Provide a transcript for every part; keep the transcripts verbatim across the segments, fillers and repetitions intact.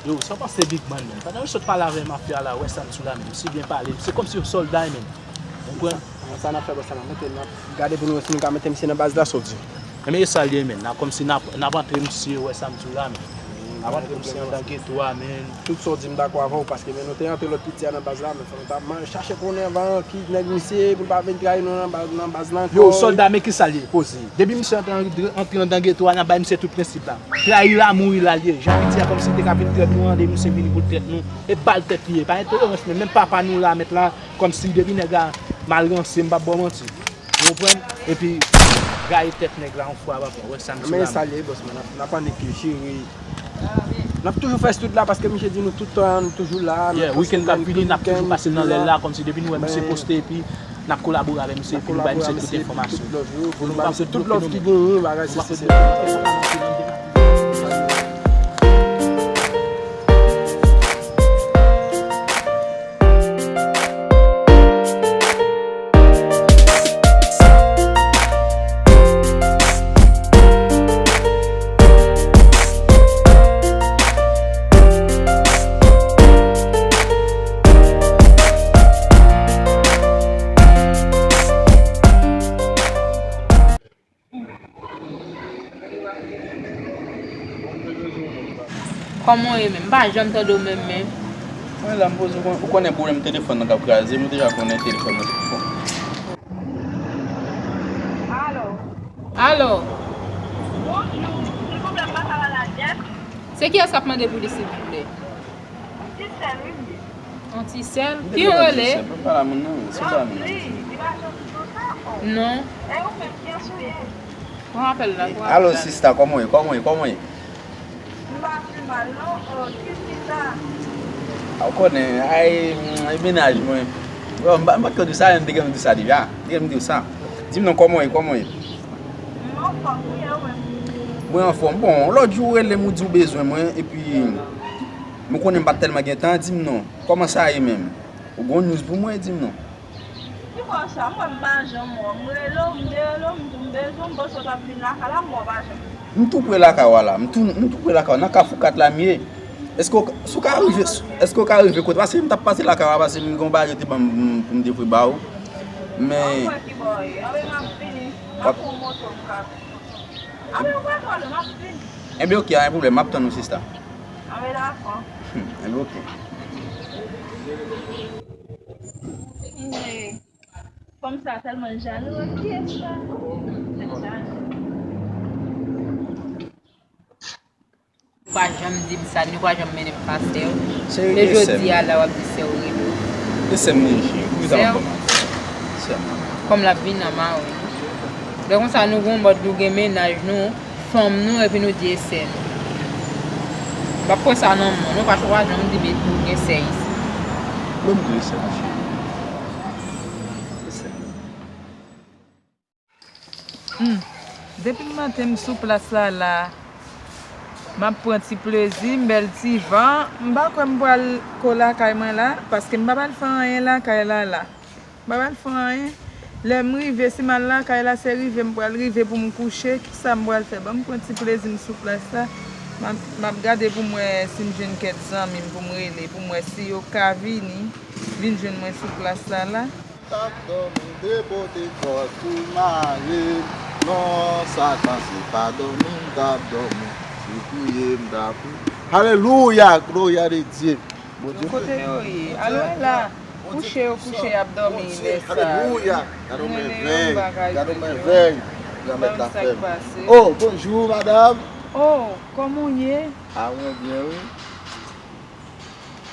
Yo, sa w panse Big Man, menm? Pandan yo sot pale avè mafya la, wè sa m sou la, menm. Misye byen pale. Misye kòmsi yon sòlda, menm. Ou konprann? Sa n ap fè, bòs, sa n ap mete, n ap gade pou nou wè si nou ka mete misye nan baz la, sa w di. Enben, e sa l ye, menm. N ap kòmsi n ap, n ap antre misye, wè sa m sou la, menm. N ap antre misye anndan geto a, menm. Tout sa w di, m dakò avè w, paske men nou te antre lòt piti a nan baz la, men fò nou ta man-, chache konnen anvan ki nèg misye, pou l pa vin trayi nou nan baz, nan baz la ankò. Yo, sòlda, men ki sa l ye? Poze. Depi misye antre, antre anndan geto a, n ap bay misye tout prensip la. Trayi l a mouri la l ye. Jan piti a kòmsi li te ka vin trèt nou an, depi misye vini pou l trèt nou. E bal tèt li ye. Pa entolerans, men menm papa nou la, mèt la, kòmsi depi nèg la mal ranse, m p ap ba w manti. Ou konprann? Epi, gaye tèt nèg la yon fwa pa fwa. Wè sa m sou la. Men sa l ye, bòs, men n ap, n ap annik jere. N ap toujou fè street la, paske misye di nou tout tan, nou toujou la, n ap poste weekend k ap vini, n ap toujou pase nan lè la, kòmsi depi nou wè misye poste, epi n ap kolabore avè misye, epi nou bay misye tout enfòmasyon. Pou nou pa pran tout lòv ki genyen, bagay se se. Kòman w ye menm? M pa janm tande w menm, menm. Mwen la, m poze w, ou konnen pwoblèm telefòn nan k ap kraze m, ou deja konnen telefòn nan te fon. Alo? Alo? Bonjou, silvouplè, m pa ka pale ak Jeff? Se kiyès k ap mande pou li, silvouplè? Yon ti sèl, wi, m di. Yon ti sèl? Ki yon rele? M pa la moun nan, se pa moun nan. Li pa janm di w sa ankò. Non. E ou menm, kiyès ou ye? Pran apèl la, pran apèl la. Alo, sista, kòman w ye? Kòman w ye? Kòman w ye? M pa pi mal, non. Oh, ki sista? A, ou konnen, ay, mm, e mennaj mwen. Bon, m pa, m pa t konn di w sa, m te gen m di w sa deja. M te gen m di w sa. Di m non, kòman w ye? Kòman w ye? M anfòm, wi, e ou menm? Mwen anfòm. Bon, lòt jou ou rele m, ou di w bezwen mwen, epi m konnen m pa t tèlman gen tan, di m non. Kòman sa ye menm? Ou gon news pou mwen, di m non. Ki bò sa? Mwen m pa janm wè w. M rele w, m derele w, m di w m bezwen w, m panse w t ap vin lakay la, m wè w pa janm vini. M tou pre lakay w a la. M tou, m tou pre lakay w. Nan Kafou kat la m ye. Èske w, si w ka rive, èske w ka rive kote? Paske m t ap pase lakay w a, paske m gen yon bagay yo te ban m pou m, pou m te voye ba w. Men. Anmwey, ki bò w ye? Anmwey, m ap vini. M ap pran moto m ka. Anmwey, ou pa twò lwen, m ap vini. Enben, oke, pa gen pwoblèm. M ap tann ou, sista. Anmwey, dakò. Hmm, enben, oke. Anmwey. Fanm sa tèlman jalou, kiyès sa? Tèt chaje. Ou pa janm di m sa, ni ou pa janm mennen m pa sè w. Se jodi a la w ap di sè w rele w. E sè m li ye, cheri. Poukisa w ap fè mal? Sè m. Kòm l ap vin nan mari nou. Lè konsa nou gon mòd nou gen mennaj nou, fanm nou, epi nou di e sè nou. M p ap kwè sa nan mwen, non, paske w pa janm di m nou gen sè isi. Mwen m di e sè m, cheri. E sè m. Hmm. Depi maten m sou plas la la, m ap pran ti plezi, m bèl ti van. M pa kwè m pral ko lakay mwen la, paske m pa pral fè anyen lakay la la. M pa pral fè anyen. Lè m rive, si m al lakay la, se rive m pral rive pou m kouche. Kisa m pral fè? Ban m pran ti plezi m sou plas la. M ap, m ap gade pou m wè si m jwenn kèk zanmi m pou m rele, pou m wè si yo ka vini, vin jwenn mwen sou plas la la. T ap dòmi, depote kòd pou mare. Non, Satan, se pa dòmi m t ap dòmi. Se priye m t ap priye. Alelouya, gloria de Dieu. Bondye. Kote yo ye? Alò la, kouche yo kouche, y ap dòmi lè sa. Alelouya. Gade yon mèvèy. Gade yon mèvèy. Granmèt la fè m. Oh, bonjou, madanm. Oh, kòman w ye? A, mwen byen, wi.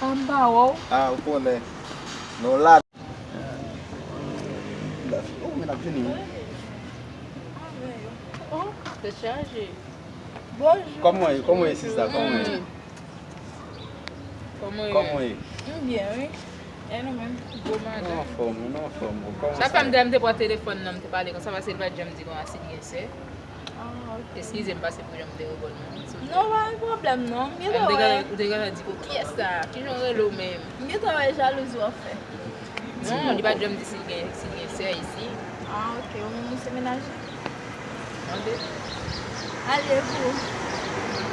A, m pa wè w. A, ou konnen. Non, la. Oh, men ap vini, wi. Oh, tèt chaje. Bonjou. Kòman w ye? Kòman w ye, sista? Kòman w ye? Kòman w ye? Kòman w ye? M byen, wi. E nou menm? Gwo madanm. Nou anfòm, nou anfòm. Kòman sa fè m te pran telefòn nan, m te pale konsa, paske l pa t janm di konsa si l gen sè. Ah, ok. Eskize m, paske pou jan m te reponn ou. Non, pa gen pwoblèm, non. M gentan wè. Ou te gentan di, "Ko, kiyès sa? Kijan w rele w menm?" M gentan wè jalouzi w ap fè. Non, li pa t janm di si l gen, si l gen sè isi. Ah, ok. Ou menm, ou se mennaj li? Mande. Ale pou ou.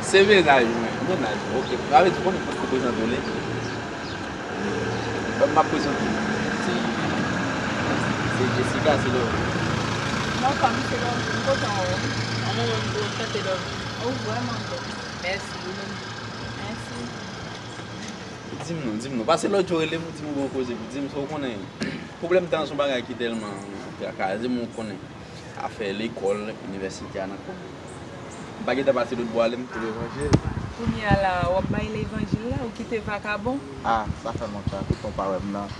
Se mennaj mwen, mennaj mwen, ok. Sa vle di, ou konnen, fòk mwen prezante w li. Bon, m ap prezante w. Se, se Jessica, se Love. Mwen kòm se Love, m kontan wè w. An mwen menm tou, m chante Love. Ou vrèman bèl. Mèsi, ou menm tou. Mèsi. Di m non, di m non. Paske lòt jou w rele m, ou di m ou gen yon koze pou di m, sa w konnen. Pwoblèm tan an se yon bagay ki tèlman trakaze m, ou konnen. Afè lekòl, inivèsite a nan kò m. M pa gentan pase lòt bò a, lè m te levanjil. Kounye a la, w ap bay levanjil la, ou kite vakabon? Ah, sa fè lontan, tout tan w pa wè m nan,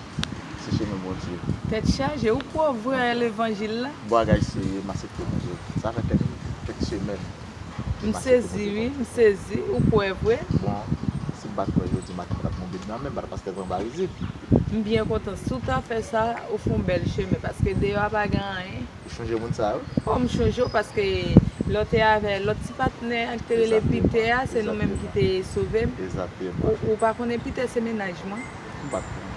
se chemen Bondye. Tèt chaje, ou pwòv vre levanjil la. Bon, bagay serye, m aksepte Bondye. Sa fè kèk, kèk semèn. M sezi, wi, m sezi. Ou kwè vre? Bon, si m pa t kwè jodi maten, m pa t ap monte nan men, m pa t ap pase tèt mwen anba rizib. M byen kontan. Si w ta fè sa, ou fè yon bèl chemen, paske deyò a pa gen anyen. Ou chonje moun sa yo? O, m chonje w, paske lè w te avè lòt ti patnè a ki te rele Pita a, se nou menm ki te sove m. Egzakteman. Ou, ou pa konnen Pita se mennaj mwen? M pa t konnen.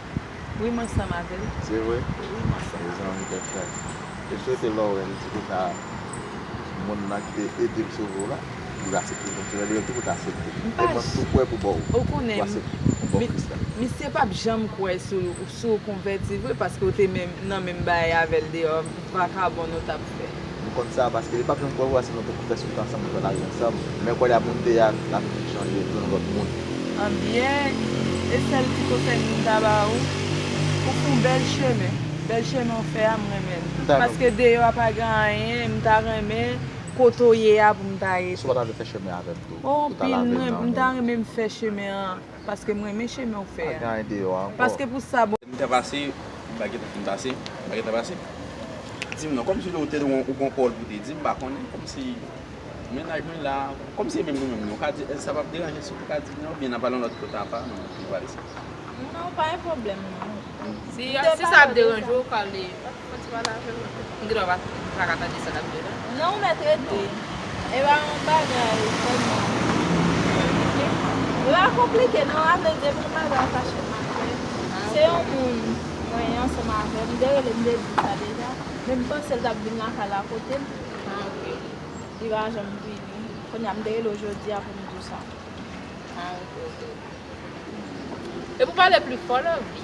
Wi, m ansanm avè l. Se vre? Wi, m ansanm avè l. Mezanmi, tèt chaje. E m swete lè w wè l, ti kote a, moun nan ki te ede m sove w la, li aksepte l kòm sovè, li menm tou pou t aksepte. E mwen m tou prè pou ba w, pou aksepte, pou ba w Kris la. Misye p ap janm kwè si w, si w konvèti vre, paske w te menm, nan menm bagay avè l deyò, vakabon nou t ap fè. M konn sa, paske li p ap janm kwè vre, si nou te konvèti, nou te ansanm, nou fè lavi ansanm. Men kwè li ap moun te ye a, lavi m chanje, m vin yon lòt moun. Anbyen, e sèl ti konsèy m ta ba ou, ou fè yon bèl chemen. Bèl chemen ou fè a, m renmen l. Paske deyò a pa gen anyen, m ta renmen kote w ye a pou m ta rete. Si w pa ta vle fè chemen avè m tou, pou ta lave m nan men. O, anpil, m ta renmen m fè chemen an, paske m renmen chemen ou fè a. Pa gen anyen deyò a ankò. Paske pou sa, bon. M te pase, m pa gentan fin pase, m pa gentan pase. Di m non, kòmsi ou te, ou gon pawòl pou te di m, m pa konnen, kòmsi mennaj mwen la, kòmsi e menm nou menm, nou ka di, èske sa p ap deranje si ou te ka di m non, oubyen n a pale yon lòt kote apa, non, nou pale sa. Non, pa gen pwoblèm, non. Si, si sa ap deranje w, pale. Fò ti pale avè l. M gen dwa pa, pa ka tande sa l ap di la. Non, ou mèt rete. E pa yon bagay vrèman konplike. E pa konplike, non, a vrè di, e pa yon bagay fache m ap fè. Se yon moun mwen ye ansanm avè l, m te rele, m te di l sa deja. Men m panse l t ap vin lakay la kote m. Ah, ok. Li pa janm vini. Kounye a, m te rele w jodi a pou m di w sa. Ah, ok, ok. E pou pale pli fò, Lovely.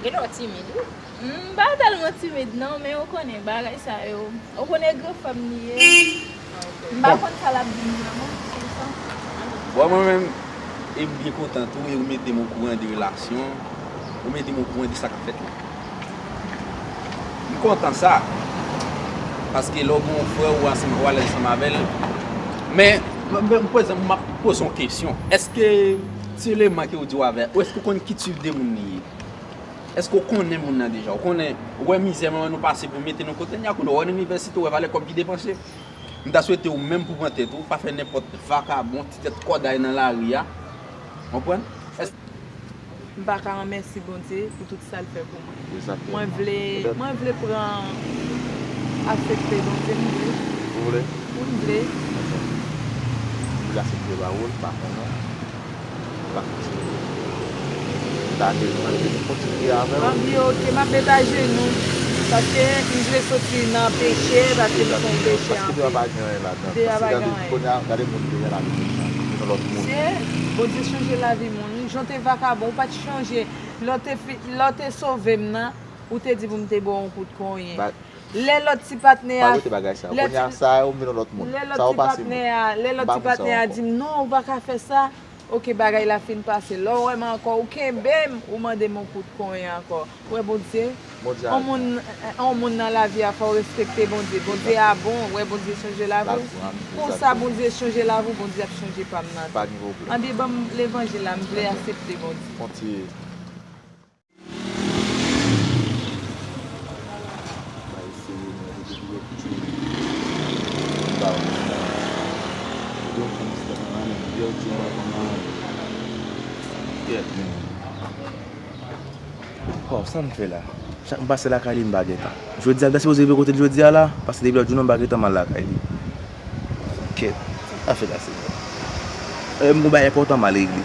Genlè w timid, wi. M pa tèlman timid, non, men ou konnen, bagay sa yo. Ou konnen granfrè m li ye. Ah, ok. M pa konn sa l ap di m vrèman, se sa. Bon, mwen menm, e m byen kontan tou, e ou mete m okouran de relasyon, ou mete m okouran de sa k ap fèt la. M kontan sa, paske lè w gen yon frè ou ansanm, ou alèz ansanm avè l. Men, mwen, mwen, pa egzanp, m ap poze yon kesyon. Èske ti eleman ke w di w avè, ou èske w konn ki tip de moun li ye? Èske w konnen moun nan deja? Ou konnen, ou wè mizè mwen nou pase pou mete nou kote n ye a, kounye a, ou wè nan inivèsite, ou wè valè kòb ki depanse. M ta swete ou menm pou pran tèt ou, pa fè nenpòt vakabon, ti tèt kòday nan lari a. Konprann? Èske M pa ka remèsye Bondye pou tout sa l fè pou mwen. Egzakteman. Mwen vle, mwen vle pran, aksepte Bondye, m vle. Ou vle? Wi, m vle. Ok. M vle aksepte ba ou l, pa konnen. M pa konnen. M ta vle, m ta vle kontinye avè w. Anbyen, ok, m ap met ajenou. Paske m vle soti nan peche, paske m se yon peche anpil. Paske deyò pa gen anyen ladan. Deyò pa gen anyen. Kounye a, gade moun deyò la, vin yon lòt moun. Se, Bondye chanje lavi moun, wi. Jan w te vakabon, ou pa t chanje. Lè w te fi-, lè w te sove m nan, ou te di pou m te ba w yon kout konyen. Lè lòt ti patnè a, pa rete bagay sa yo. Kounye a, sa yo, m vin yon lòt moun. Sa yo pase m. Lè lòt ti patnè a, lè lòt ti patnè a di m, "Non, ou pa ka fè sa." Ok, bagay la fin pase. Lè w wè m ankò, ou kenbe m, ou mande m yon kout konyen ankò. Ou wè Bondye? Bondye al. On moun, on moun nan lavi a, fò w respekte Bondye. Bondye a bon, ou wè Bondye chanje lavi w. Konsa Bondye chanje lavi w, Bondye ap chanje pa m nan tou. Pa gen pwoblèm. Anbyen, ban m levanjil la, m vle aksepte Bondye. Kontinye. Bay serye, men, depi lè pitit mwen ba w. Yon fanm ki te nan men, yon di mwen kòman. Kèt, men. Oh, sa m fè la? Chak m pase lakay li, m pa gentan. Jodi a, m ta sipoze rive kote l jodi a la, paske depi lòt jou, non, m pa gentan m al lakay li. Kèt, afè la, Senyè. E m gon bagay enpòtan m al regle.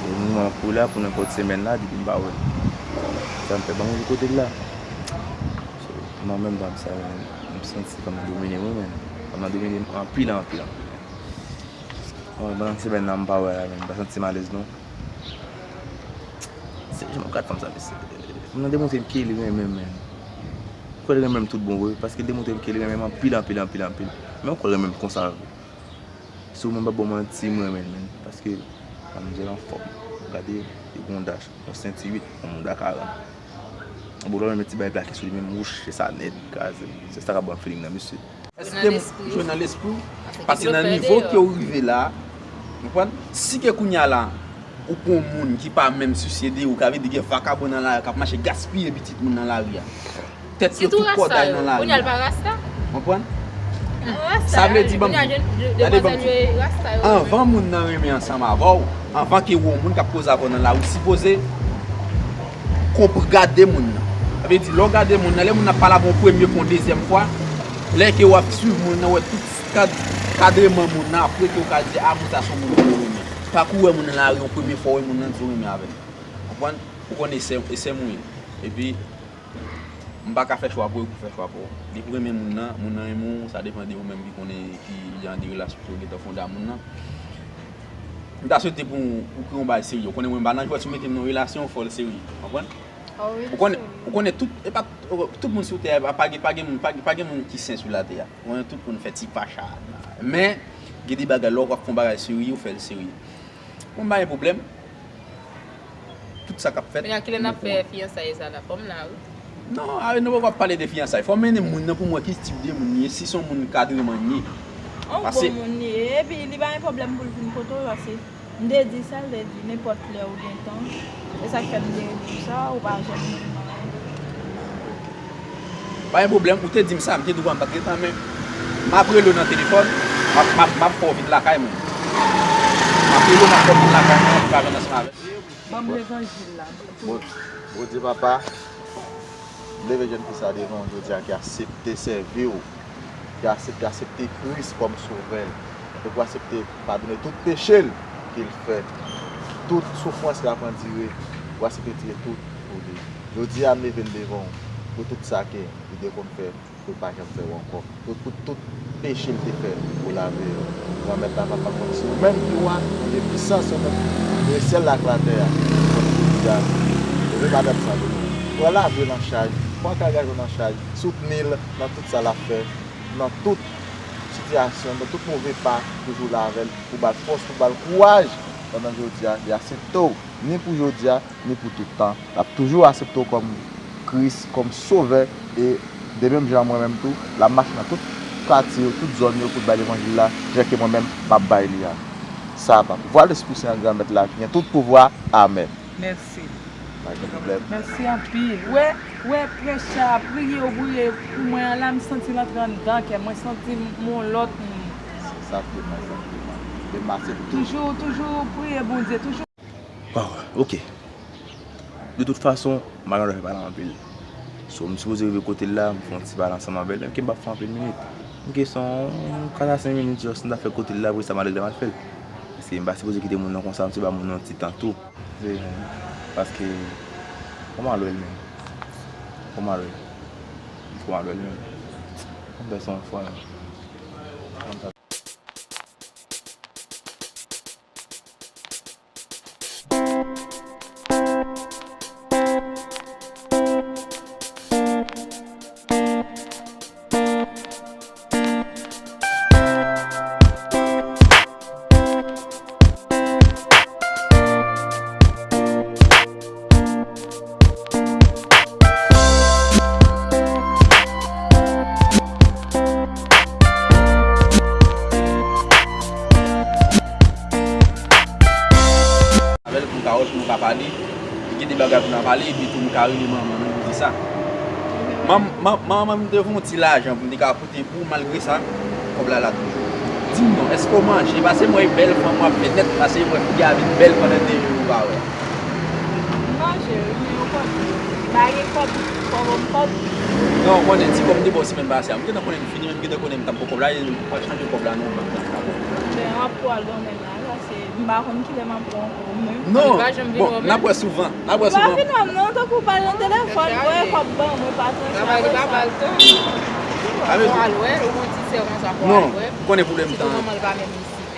E m ap kouri la pou nenpòt semèn la, depi m pa wè l. Sa m fè, ban m kote l la. So, mwen menm, ban m sa, men, m santi fanm nan domine mwen, men. Fanm nan domine m anpil, anpil, anpil. Bon, pandan semèn nan, m pa wè la, men m pa santi m alèz, non. Se jan m ap gad fanm sa, mesye. Fanm nan demontre m ke li renmen m, men. M kwè li renmen m tout bon vre, paske li demontre m ke li renmen m anpil, anpil, anpil, anpil. Men m kwè li renmen m konsa vre. Si w menm pa bon manti, m renmen l, men. Paske manmzèl anfòm. Gade, li gon dach, yon senti uit, yon mouda karann. Bon, lè w renmen ti bagay plake sou li, men wouch, se sa nèt, kraze. Se sa k ap ban m feeling nan, mesye. Èske m jwe nan lespri w? Pase nan nivo ke w rive la, konprann? Si ke kounye a la, ou pran yon moun ki pa menm sisye de ou, ka vle di gen vakabon nan lari a k ap mache gaspiye pitit moun nan lari a. Tèt yo tout kòday nan lari a. Konprann? Sa vle di, ban m, gade, ban m, anvan moun nan renmen ansanm avè w, anvan ke w wè yon moun k ap koze avè w nan lari, ou sipoze konp-, gade moun nan. Sa vle di, lè w gade moun nan, lè moun nan ap pale avè w yon premye fwa, yon dezyèm fwa, lè ke w ap swiv moun nan, w wè tout kad-, kadreman moun nan, apre ke w ka di, a, moun sa se yon moun ke w renmen. Pa kou w wè moun nan lari yon premye fwa, w wè moun nan di w renmen avè l. Konprann? Ou konnen se, e se moun ye. Epi, m pa ka fè chwa pou ou, pou fè chwa pou ou. Depi w renmen moun nan, moun nan renmen w, sa depann de ou menm ki konnen ki jan de relasyon ke w gentan fonde a moun nan. M ta swete pou, pou w kreye yon bagay serye. Ou konnen mwen m pa nan jwèt, si w mete m nan yon relasyon, fò l serye. Konprann? Ou konnen, ou konnen tout, e pa, tout moun sou tè a, pa, pa gen, pa gen moun, pa, pa gen moun ki sen sou latè a. Ou konnen tout moun fè ti facha. Men, gen de bagay, lè w ap fè yon bagay serye, ou fè l serye. Mwen m pa gen pwoblèm. Tout sa k ap fèt. Kounye a, kilè n ap fè fiyansay sa la? Fò m la, wi. Non, a, nou poko ap pale de fiyansay. Fò m mennen moun nan pou m wè ki tip de moun li ye, si se yon moun kadreman li ye. Yon bon moun li ye, epi li pa gen pwoblèm pou l vin kote w, paske m te di sa, l te di nenpòt lè ou gen tan. E sa k fè m te rele w sa, ou pa jwenn moun nan. Pa gen pwoblèm, ou te di m sa, m te di w m pa t gen tan, men m ap rele w nan telefòn, m ap, m ap, m ap fè w vin lakay mwen. M ap rele w, m ap fè w vin lakay mwen, pou w ka vin ansanm avè m. Ban m levanjil la. Bon, Bondye Papa, m leve jèn fi sa devan w jodi a ki aksepte sèvi w, ki aksepte, aksepte Kris kòm sovè l, e pou aksepte padone tout peche l ke l fè, tout soufrans ke l ap andire, pou aksepte tire tout pou li. Jodi a, m leve l devan w pou tout sa ke li te konn fè, pou l pa janm fè yo ankò. Pou, pou tout peche l te fè, ou lave yo. Granmèt la, Papa, kòmsi ou menm ki wa, ou gen pisans, ou menm ki kreye syèl la ak latè a. Kòmsi jodi a, leve madanm sa devan w. Pran lavi l an chaj, pran kay gason l an chaj, soutni l nan tout sa l ap fè, nan tout sitiyasyon, nan tout move pa, toujou la avè l, pou ba l fòs, pou ba l kouraj, pandan jodi a, li aksepte w, ni pou jodi a, ni pou tout tan. L ap toujou aksepte w kòm Kris, kòm Sovè, e de menm jan mwen menm tou, l ap mache nan tout katye yo, tout zòn yo, pou l bay levanjil la, jan ke mwen menm m ap bay li a. Sa, pa pouvwa Lespri Sen an Granmèt la, ki gen tout pouvwa. Amèn. Mèsi. Pa gen pwoblèm. Mèsi anpil. Wè, wè, prèch sa, priye w priye pou mwen an la, m santi l antre anndan kè m, mwen santi m yon lòt moun. Egzakteman, egzakteman. E m aksepte. Toujou, toujou priye Bondye, toujou. Waw, ok. De tout fason, m pa gen dwa fè pale anpil. So, m sipoze rive kote l la, m fè yon ti pale ansanm avè l, menm ke m p ap fè anpil minit. M gen se yon kat a senk minit, just, m ta fè kote l la, apre sa, m al regle m al fè l. Paske m pa sipoze kite moun nan konsa, m sipoze ba moun nan yon ti tan tou. Vre, men, paske, fò m al wè l, men. Fò m al wè l. Fò m al wè l, men. M fè se yon fwa, men. Avè l pou n ka wè, pou nou ka pale. Gen de bagay pou n a pale, epi tou nou ka rele manman nou, nou di sa. Manm-, man-, manman m te voye yon ti lajan pou m te ka pote pou w, malgre sa, kòb la la toujou. Di m non, èske w manje? Paske m wè bèl fanm w ap fè nèt, paske m wè figi a vin bèl pandan de jou nou pa wè. M manje, wi, men yon kòb. M pa gen kòb, fò w ban m kòb. Non, w konnen, ti kòb m te ba w semèn pase a, m gentan konnen m fini, men m gentan konnen m t ap pran kòb la, e m pa t chanje kòb la non, m pa t chanje kòb la. Ben, w ap pran l kanmenm la, paske m pa konn kilè m ap pran ankò, men. Non, bon, n ap wè souvan, n ap wè souvan. Ou pa vin wè m non, tankou w pale nan telefòn, wè kòb ban mwen pa transfè, wè sa. Travay li pa ba l tan. Sa vle di, non, ou konnen pwoblèm tan.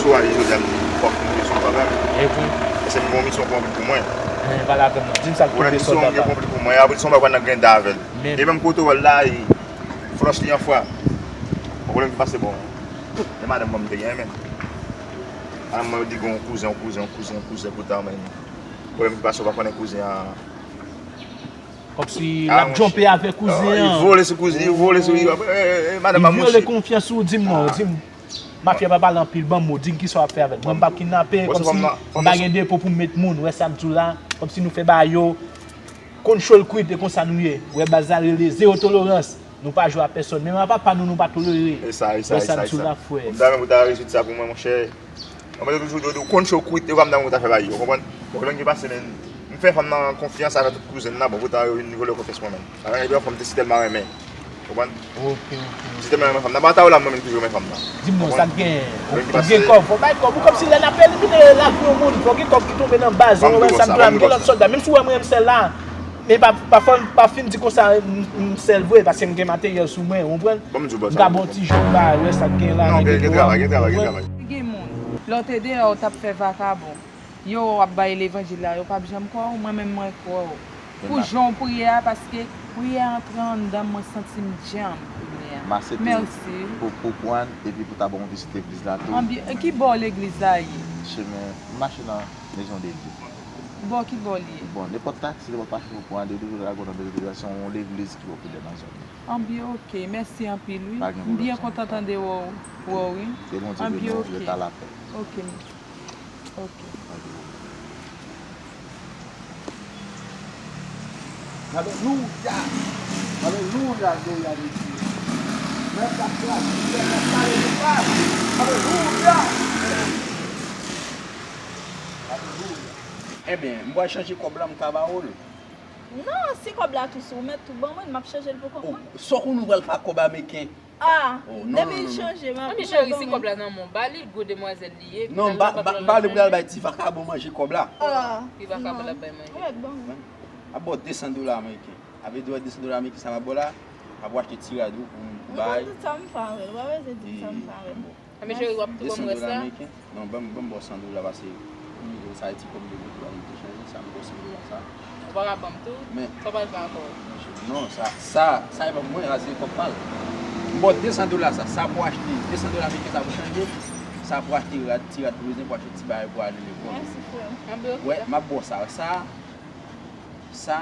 sou a, jodi a, m di, fòk m rive sou papa m. E wi. Paske m gen yon misyon konpli pou mwen. E, pale avè m non. Di m sa k tonbe sòt papa. Misyon m gen konpli pou mwen, apre di se yon bagay nan grenda avè l. E menm kote w wè l la, e, flòch li an fwa. Yon pwoblèm ki pase bon. E madanm mwen m te gen, men. Madanm mwen di gen yon kouzen, yon kouzen, yon kouzen, yon kouzen, kouzen, men. Pwoblèm ki pase, w pa konnen kouzen an. Kòmsi l ap djonpe avèk kouzen an. Li vole sou kouzen, li vole sou, li, e, e, e, madanm mwen, li vyole konfyans ou, di m non, di m. Mafya pa pale anpil, ban m mo, di m kisa w ap fè avè l. Mwen, m p ap kidnape, kòmsi m pa gen depo pou m met moun, wè sa m di w la, kòmsi nou fè bagay yo, control kwit, e konsa nou ye. Wè baz la rele zewo tolerans. Nou pa jwe a pèsòn. Menm a papa nou, nou pa tolere. E sa, e sa, e sa, e sa. Wè sa m di w la, frè. M ta renmen pou w ta rezoud sa pou mwen, monchè. Mwen, mwen toujou di w, di w konn cho kwit, e pa m ta renmen pou w ta fè bagay yo, konprann? Bon, lè gen pase, men, m fè fanm nan konfyans avèk tout kouzen nan, bon, poutan yo vin vole konfyans mwen menm. Sa fè, epi yon fanm te si tèlman renmen. Konprann? Ok, ok, ok. Si tèlman renmen fanm nan, pa ta w la, mwen menm toujou renmen fanm nan. Di m non, sa k genyen? Ou gen kòb, fò bay kòb. Ou kòmsi lè n ap elimine lavi yon moun, fò gen kòb ki tonbe nan baz, ou wè sa m di w la, m gen lòt sòlda. Menm si w wè mwen menm sèl la, men pa, pa fò, pa fin di konsa, m, m sèl vre, paske m gen materyèl sou mwen, ou konprann? M ka ba w ti jòb ba, wè sa k gen la, gen travay, gen travay, gen travay. Gen moun. Lè w te deyò, w t ap fè vakabon. Yo ap bay levanjil la, yo p ap janm kwè w. Mwen menm, mwen kwè w. Pou jan w priye a, paske priyè antre anndan m, mwen santi m djanm kounye a. M aksepte pou, pou pran, epi pou ta ba w yon vizit legliz la tou. Anbyen, e ki bò legliz la ye? Chemen, m mache nan Maison de Dieu. Bò ki bò l ye? Bon, nenpòt taksi, nenpòt machin ou pran, de, de, de, de, se yon legliz ki popilè nan zòn nan. Anbyen, ok. Mèsi anpil, wi. M byen kontan tande w, w, wi. Ke Bondye beni w, rete a lapè. Ok, mèsi. Ok. Alelouya! Alelouya! Glorya de Dye! Mèt la gras, Seyè la, alelouya! Alelouya! Alelouya! Ebyen, m pral chanje kòb la, m ka ba w l. Non, si kòb la tou sou ou mèt tou ban mwen, m ap chanje l pou kont mwen. Sa w konnen ou pral fè ak kòb ameriken? Ah, depi l chanje, m ap chanje. Anben cheri, si kòb la nan men w, ba li gwo demwazèl li ye. Non, m pa, m pa, m pa vle pou l al bay ti vakabon manje kòb la. Ah, ti vakabon l ap bay manje. Ou mèt ban mwen. M ap ba w de san dola ameriken. Avè de san dola ameriken sa m ap ba w la, m ap achte ti rad ou pou, pou bay. Ou konn tout sa m fè avè l. Ou pa bezwen di m sa m fè avè l. Anben cheri, w ap tou ban m rès la? Non, ban m, ban m ba w san dola, paske m rive sa e ti kòb de goud la, m te chanje sa, m ba w san dola sa. Ou pa ka ban m tou? Men sa w pral fè ankò? Non, sa, sa, sa e pa pou mwen, sa se kòb pa l. M ba w de san dola sa, sa pou achte, de san dola ameriken sa pou chanje, sa pou achte rad, ti rad pou bezwen, pou achte ti bagay pou ale lekòl. Mèsi, frè m. Anben ok. Wè, m ap ba w sa, sa, sa,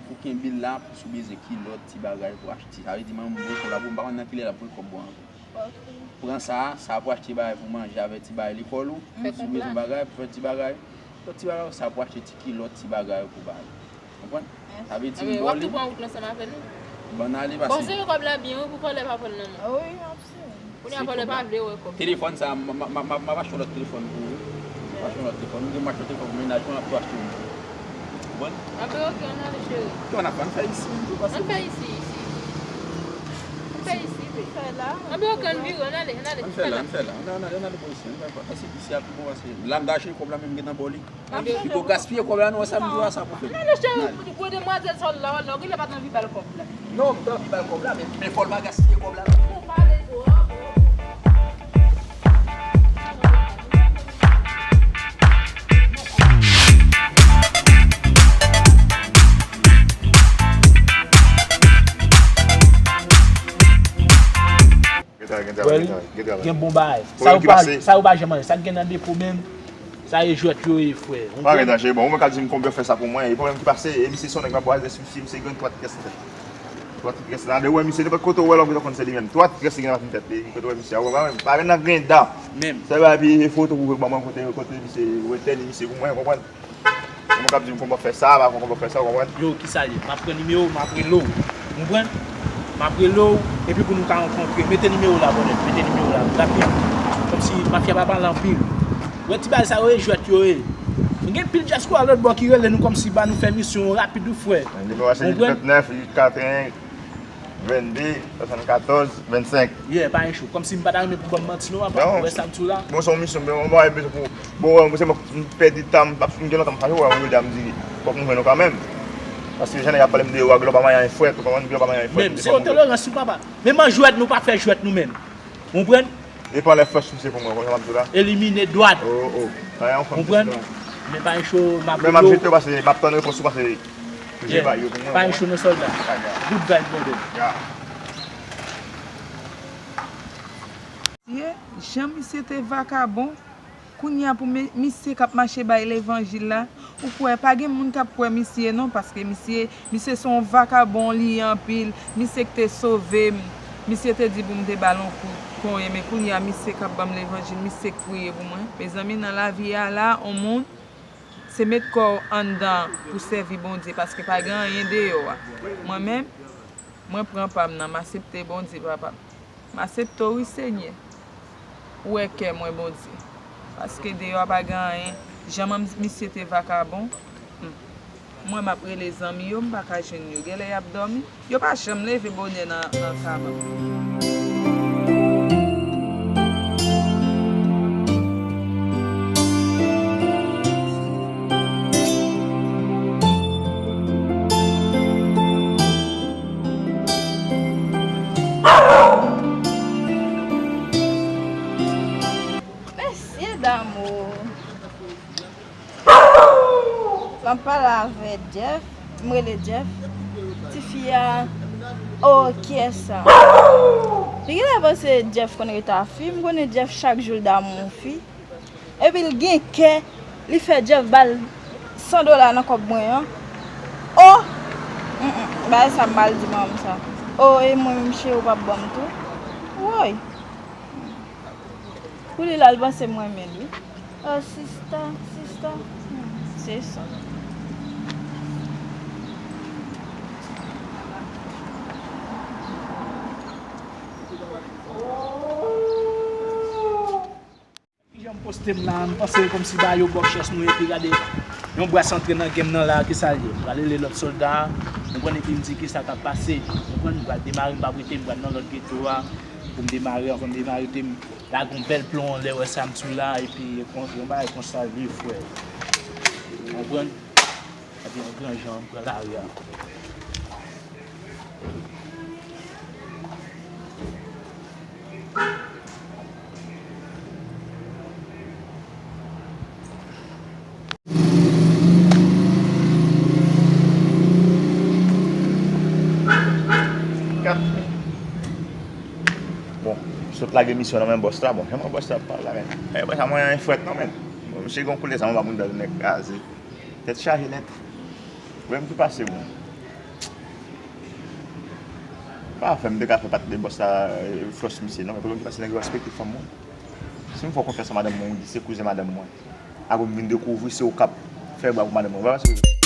ou kenbe l la, si w bezwen kilòt, ti bagay pou achte. Sa vle di, manman m voye kòb la pou ou, m pa konn nan kilè l ap voye kòb pou ankò. Pran sa, sa pou achte bagay pou manje avèk ti bagay lekòl ou. Si w bezwen bagay, pou fè ti bagay. Lòt ti bagay, sa pou achte ti kilòt, ti bagay pou bagay. Konprann? Sa vle di, m ba w li. W ap tou pran wout la ansanm avè nou? Ban n ale, pase. Bon, sere kòb la byen, wi, pou vòlè pa pran l nan men w. Wi, m ap sere. Kounye a vòlè pa vle wè kòb. Telefòn sa, m, m, m, m, m ap achte yon lòt telefòn pou ou. M ap achte yon lòt telefòn. Ou gen m achte yon telefòn pou mennaj mwen, m ap tou achte yon. Konprann? Anben ok, ann ale, cheri. Ki w ap fè? Ann fè isi, m tou pase. Ann fè isi, isi. Ann fè isi, baby. Anben ok, ann vire, ann ale, ann ale. Ann fè la, ann fè la. Ann ale, ann ale bò isi, ann fè la. Pase isi a pi bon, pase la m ta achte kòb la, men m gentan ba w li. Anben ok. Pito gaspiye kòb la, non, sa m di w a, sa pou fè. Ann ale, cheri, gwo demwazèl sa w la, w la, ou genlè pa t anvi ba l kòb la. Non, m t anvi ba l kòb la, men, men fò l pa gaspiye kòb la non. Ou pale twòp. Gen bon bagay. Sa yo pa, sa yo pa janm anyen. Sa k gen nan depo menm, sa e jwèt yo ye, frè. Ou konprann? Pa gen danje, bon, ou menm ka di m konbyen fè sa pou mwen. E pwoblèm ki pase, e misye se yon nèg m ap bwaze sou misye, misye gen twa ti kès nan tèt. Twa ti kès nan, de wè misye, nenpòt kote ou wè l, ou konn se li menm. Twa ti kès li gen nan tèt li, kote ou wè misye a, ou wè, pa gen nan grenda. Menm. Sa yo epi e foto pou ban mwen kote, kote misye, ou etèn misye pou mwen, ou konprann? Mwen k ap di m kòman fè sa, pa konn kòman fè sa, ou konprann? Yo, ki sa ye? M ap pran nimewo w, m ap rele w. Ou konprann? M ap rele w, epi pou nou ka rankontre. Mete nimewo w la, bòlèt. Mete nimewo w la, rapid. Kòmsi mafya pa pale anpil. Ou wè ti bagay sa yo, e jwèt yo ye. Gen pil dyaspora lòt bò ki rele nou kòmsi ba nou fè misyon rapid wi, frè. Nimewo a se uit vennèf, uit katreven. Vennde, swasannkatòz, vennsenk. Yeah, pa gen cho. Kòmsi m pa ta renmen pou ban m manti non, papa. Ou wè sa m di w la? Bon, se yon misyon, men yon bagay bezwen pou, bon, wè, se mwen m pèdi tan, m gen lontan m fache, wè, m rele a m di, fòk m jwenn ou kanmenm. Paske jan nèg ap pale m deyò a, glò pa manyen anyen frèt, ou konprann, glò pa manyen anyen frèt. Menm, se yon tolerans wi, papa. Menm an jwèt, nou pa fè jwèt nou menm. Ou konprann? Depann lè fòs misye pou mwen, konn jan m ap di w la. Elimine dwat. Oh, oh. Ou konprann? Men pa gen cho, m ap rele w. Men m ap jete w pase, m ap tann repons ou pase. Toujou bay yo pou mwen. Pa gen cho non, sòlda. Good vibe, brother. Ye, jan misye te vakabon, kounye a pou mi-, misye k ap mache bay levanjil la, ou kwè pa gen moun k ap kwè misye non, paske misye, misye se yon vakabon li ye anpil, misye k te sove m, misye te di pou m te ba l yon kout konyen, men kounye a misye k ap ban m levanjil, misye k priye pou mwen. Mezanmi, nan lavi a la, yon moun, se met kò w anndan pou sèvi Bondye, paske pa gen anyen deyò a. Mwen menm, mwen pran pa m nan, m aksepte Bondye, papa m. M aksepte w wi, Senyè. Ou wè kè mwen, Bondye. Paske deyò a pa gen anyen. Jan manm misye te vakabon, hmm. Mwen, m ap rele zanmi yo, m pa ka jwenn yo. Genlè y ap dòmi. Yo pa janm leve bonè nan, nan kaba. Mesye damou. M ap pale avè Jeff, m rele Jeff. Tifi a, oh, kiyès sa? Li genlè panse Jeff konn rete ak fi. M konnen Jeff chak jou l damou fi. Epi l gen kè, li fè Jeff ba l san dola nan kòb mwen an. Oh! Mm, mm, bagay sa m mal di manm sa. Oh, e mwen menm cheri w p ap ban m tou? Woy! Pou li la, l panse m renmen l wi. Oh, sista, sista. Hmm, se sa. Kijan m poste m la, m panse kòmsi ba yo bòkyès nou, epi gade, yon bras antre nan game nan la, kisa l ye? M pral rele lòt sòlda a, ou konn, epi m di kisa k ap pase. Ou konn, m pral demare, m p ap rete, m pral nan lòt geto a, pou m demare, anvan m demare, te m lage yon bèl plon anlè, wè sa m di w la, epi kon-, yon bagay konsa l ye, frè. Ou konprann? Epi yon gran jan, m pran lari a. Bon, m sot lage misyon nan men bòs la. Bon, kòman bòs la ap pale la, men? Eh, bòs la, mwen, an frèt non, men. Bon, misye gen yon koulè sa, mwen pa moun dan nèg kraze. Tèt chaje nèt. Pwoblèm ki pase, bon. Pa fè m te ka fè pati de bòs la, eh, fòs misye, non, men pwoblèm ki pase, nèg yo respekte fanm mwen. Si m fè w konfyans a madanm mwen, ou di se kouzen madanm mwen. Apre m vin dekouvri se ou k ap fè bwa pou madanm mwen. Ou pa panse